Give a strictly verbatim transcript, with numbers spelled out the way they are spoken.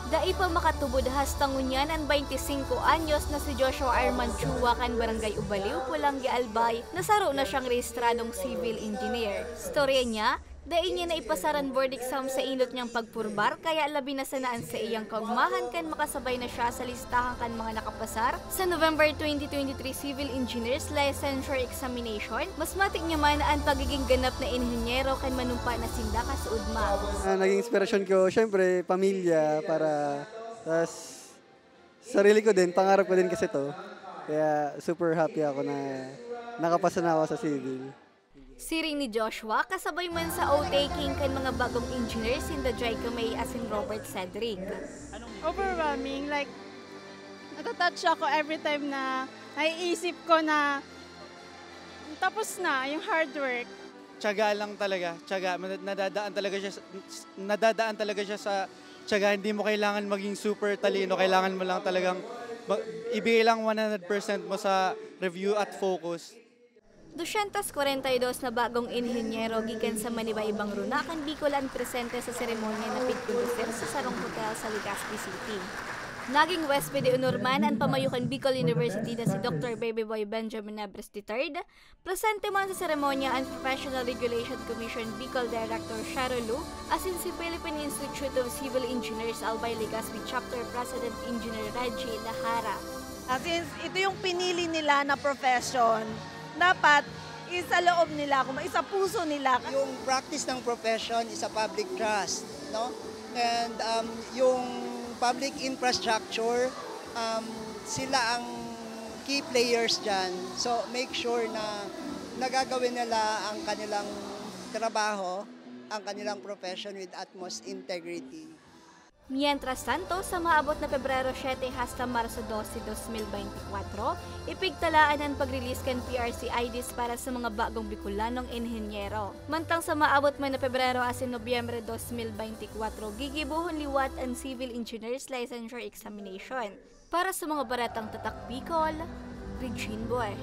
Dai pa makatubod hasta ngunyan an baynte singko anyos na si Joshua Armand Chua kan Barangay Ubaliw, Polangui, Albay, na saro na siyang rehistradong civil engineer. Istorya niya, dai niya naipasar an board exam sa inot niyang pagpurbar, kaya labi na sana an saiyang kaugmahan kan makasabay na siya sa listahan kan mga nakapasar sa November twenty twenty-three Civil Engineers Licensure Examination. Mas mati niya man an pagiging ganap na inhenyero kan manumpa na sinda kasuodma. Ah, naging inspirasyon ko, syempre, pamilya, para tas sarili ko din, pangarap ko din kasi 'to. Kaya super happy ako na nakapasa na ako sa civil. Siring ni Joshua, kasabay man sa oath-taking kan mga bagong engineer sinda Jai Kamey asin Robert Cedric. Overwhelming, like, natatouch ako every time na naiisip ko na tapos na yung hard work. Tiyaga lang talaga, tiyaga. Mad- Nadadaan talaga siya sa, nadadaan talaga siya sa tiyaga. Hindi mo kailangan maging super talino, kailangan mo lang talagang ma- ibigay lang one hundred percent mo sa review at focus. Dosyentos kwarenta y dos na bagong inhenyero gikan sa maniba-ibang runa kan Bicol an presente sa seremonya na pigkondusir sa sarong hotel sa Legazpi City. Naging huwes de honor man an pamayo kan Bicol University na si Doctor Bebe Boy Benjamin Nebres the third. Presente man sa seremonya an Professional Regulation Commission Bicol Director Sharo Lu asin si Philippine Institute of Civil Engineers Albay Legazpi Chapter President Engineer Reggie Lahara. Ah, since ito yung pinili nila na profession, dapat isa loob nila, kung isa puso nila. Yung practice ng profession is a public trust, no? And um, yung public infrastructure, um, sila ang key players dyan. So make sure na nagagawin nila ang kanilang trabaho, ang kanilang profession with utmost integrity. Mientras tanto, sa maabot na Pebrero siete hasta Marso doce, dos mil beintikwatro, ipigtalaan an pag-release kan P R C I Ds para sa mga bagong Bicolanong inhenyero. Mantang sa maabot man na Pebrero asin Nobyembre dos mil beintikwatro, gigibohon liwat an Civil Engineers Licensure Examination. Para sa mga baretang Tatak Bicol, Regine Boy.